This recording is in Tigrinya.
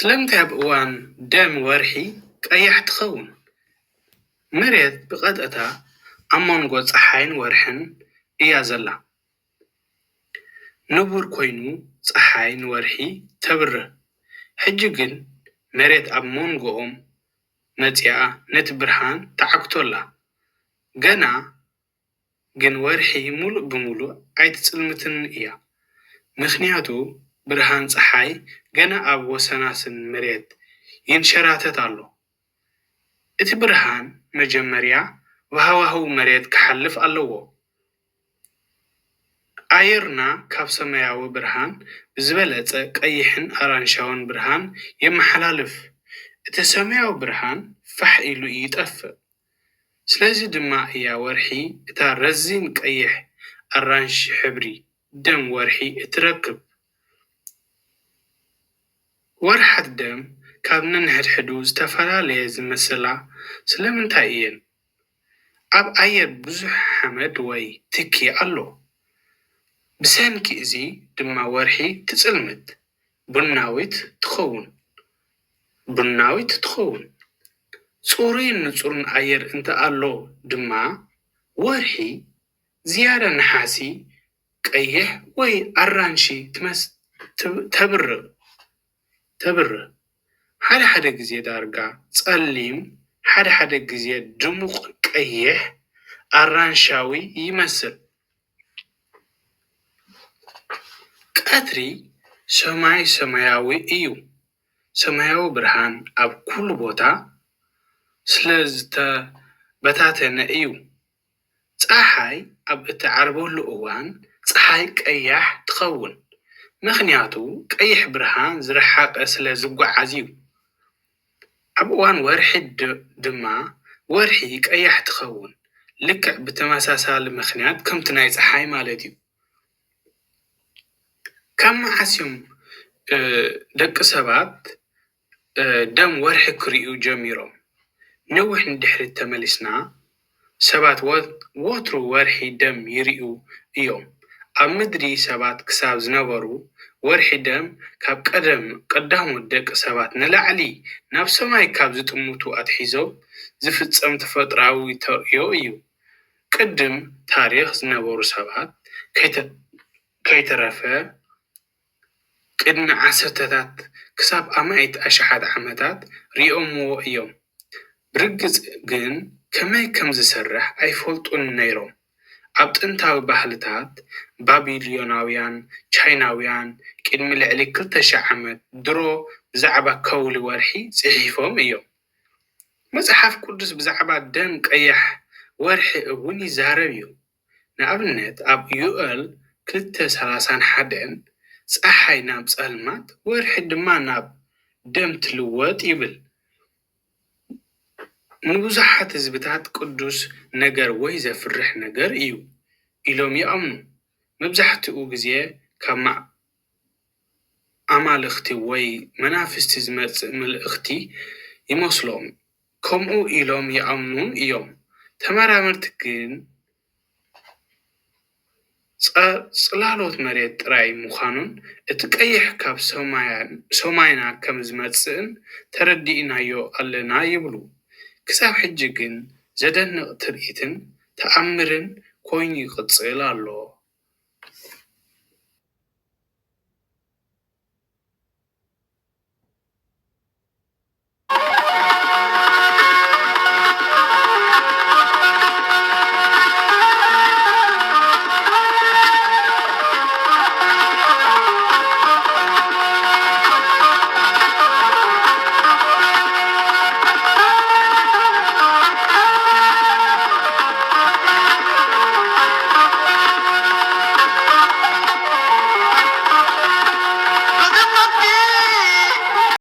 ስለምንታይ ኣብ እዋን ደም ወርሒ ቀያሕ ትኸውን? መሬት ብቐጥታ ኣብ መንጎ ጸሓይን ወርሕን እያ ዘላ። ንቡር ኮይኑ ጸሓይ ንወርሒ ተብርህ። ሕጂ ግን መሬት ኣብ መንጎኦም መጺኣ ነቲ ብርሃን ትዓግቶ ኣላ። ገና ግን ወርሒ ሙሉእ ብሙሉእ ኣይትጽልምትን እያ። ምኽንያቱ ብርሃን ጸሓይ ገና ኣብ ወሰናስን መሬት ይንሸራተት ኣሎ። እቲ ብርሃን መጀመርያ ብሃዋህው መሬት ክሓልፍ ኣለዎ። ኣየርና ካብ ሰማያዊ ብርሃን ብዝበለጸ ቀይሕን ኣራንሻውን ብርሃን የመሓላልፍ። እቲ ሰማያዊ ብርሃን ፋሕ ኢሉ ይጠፍእ። ስለዚ ድማ እያ ወርሒ እታ ረዚን ቀይሕ ኣራንሺ ሕብሪ ደም ወርሒ እትረክብ። ወርሓት ደም ካብ ነንሕድሕዱ ዝተፈላለየ ዝመስላ ስለምንታይ እየን? ኣብ ኣየር ብዙሕ ሓመድ ወይ ትኪ ኣሎ። ብሰንኪ እዚ ድማ ወርሒ ትጽልምት፣ ቡናዊት ትኸውን። ቡናዊት ትኸውን። ጽሩይን ንጹርን ኣየር እንተ ኣሎ ድማ፣ ወርሒ ዝያዳ ነሓሲ፣ ቀይሕ ወይ ኣራንሺ ትመስ-፣ ትብ-፣ ተብርቕ፣ ተብርህ። ሓደ ሓደ ግዜ ዳርጋ ጸሊም፣ ሓደ ሓደ ግዜ ድሙቕ ቀይሕ ኣራንሻዊ ይመስል። ቀትሪ ሰማይ ሰማያዊ እዩ። ሰማያዊ ብርሃን ኣብ ኩሉ ቦታ ስለ ዝተበታተነ እዩ። ጸሓይ ኣብ እትዓርበሉ እዋን ጸሓይ ቀያሕ ትኸውን። ምኽንያቱ ቀይሕ ብርሃን ዝረሓቐ ስለ ዝጓዓዝ እዩ። ኣብ እዋን ወርሒ ድ-፣ ድማ ወርሒ ቀያሕ ትኸውን። ልክዕ ብተመሳሳሊ ምኽንያት ከምቲ ናይ ጸሓይ ማለት እዩ። ካብ መዓስ እዮም፣ እ፣ ደቂ ሰባት፣ እ፣ ደም ወርሒ ክርእዩ ጀሚሮም? ነዊሕ ንድሕሪት ተመሊስና፣ ሰባት ወ-፣ ወትሩ ወርሒ ደም ይርእዩ እዮም። ኣብ ምድሪ ሰባት ክሳብ ዝነበሩ፣ ወርሒ ደም ካብ ቀደም ቀዳሞት ደቂ ሰባት ንላዕሊ ናብ ሰማይ ካብ ዝጥምቱ ኣትሒዞም ዝፍጸም ተፈጥሮኣዊ ተርእዮ እዩ። ቅድም ታሪኽ ዝነበሩ ሰባት ከይተ-፣ ከይተረፈ ቅድሚ ዓሰርተታት ክሳብ ኣማኢት ኣሽሓት ዓመታት ርእዮምዎ እዮም። ብርግጽ ግን ከመይ ከም ዝሰርሕ ኣይፈልጡን ነይሮም። ኣብ ጥንታዊ ባህልታት ባቢሎናውያን፣ ቻይናውያን ቅድሚ ልዕሊ ክልተ ሽሕ ዓመት ድሮ ብዛዕባ ከውሊ ወርሒ ጽሒፎም እዮም። መጽሓፍ ቅዱስ ብዛዕባ ደም ቀያሕ ወርሒ እውን ይዛረብ እዩ። ንኣብነት፣ ኣብ ዮኤል ክልተ ሰላሳን ሓደን፣ "ጸሓይ ናብ ጸልማት፣ ወርሒ ድማ ናብ ደም ትልወጥ" ይብል። ንብዙሓት ህዝብታት ቅዱስ ነገር ወይ ዘፍርሕ ነገር እዩ ኢሎም ይኣምኑ። መብዛሕትኡ ግዜ ካብ ማ-፣ ኣማልኽቲ ወይ መናፍስቲ ዝመጽእ መልእኽቲ ይመስሎም፣ ከምኡ ኢሎም ይኣምኑ እዮም። ተመራመርቲ ግን ጸ-፣ ጽላሎት መሬት ጥራይ ምዃኑን እቲ ቀይሕ ካብ ሰማያን-፣ ሰማይና ከም ዝመጽእን ተረዲእናዮ ኣለና ይብሉ። ክሳብ ሕጂ ግን ዘደንቕ ትርኢትን ተኣምርን ኮይኑ ይቕጽል ኣሎ።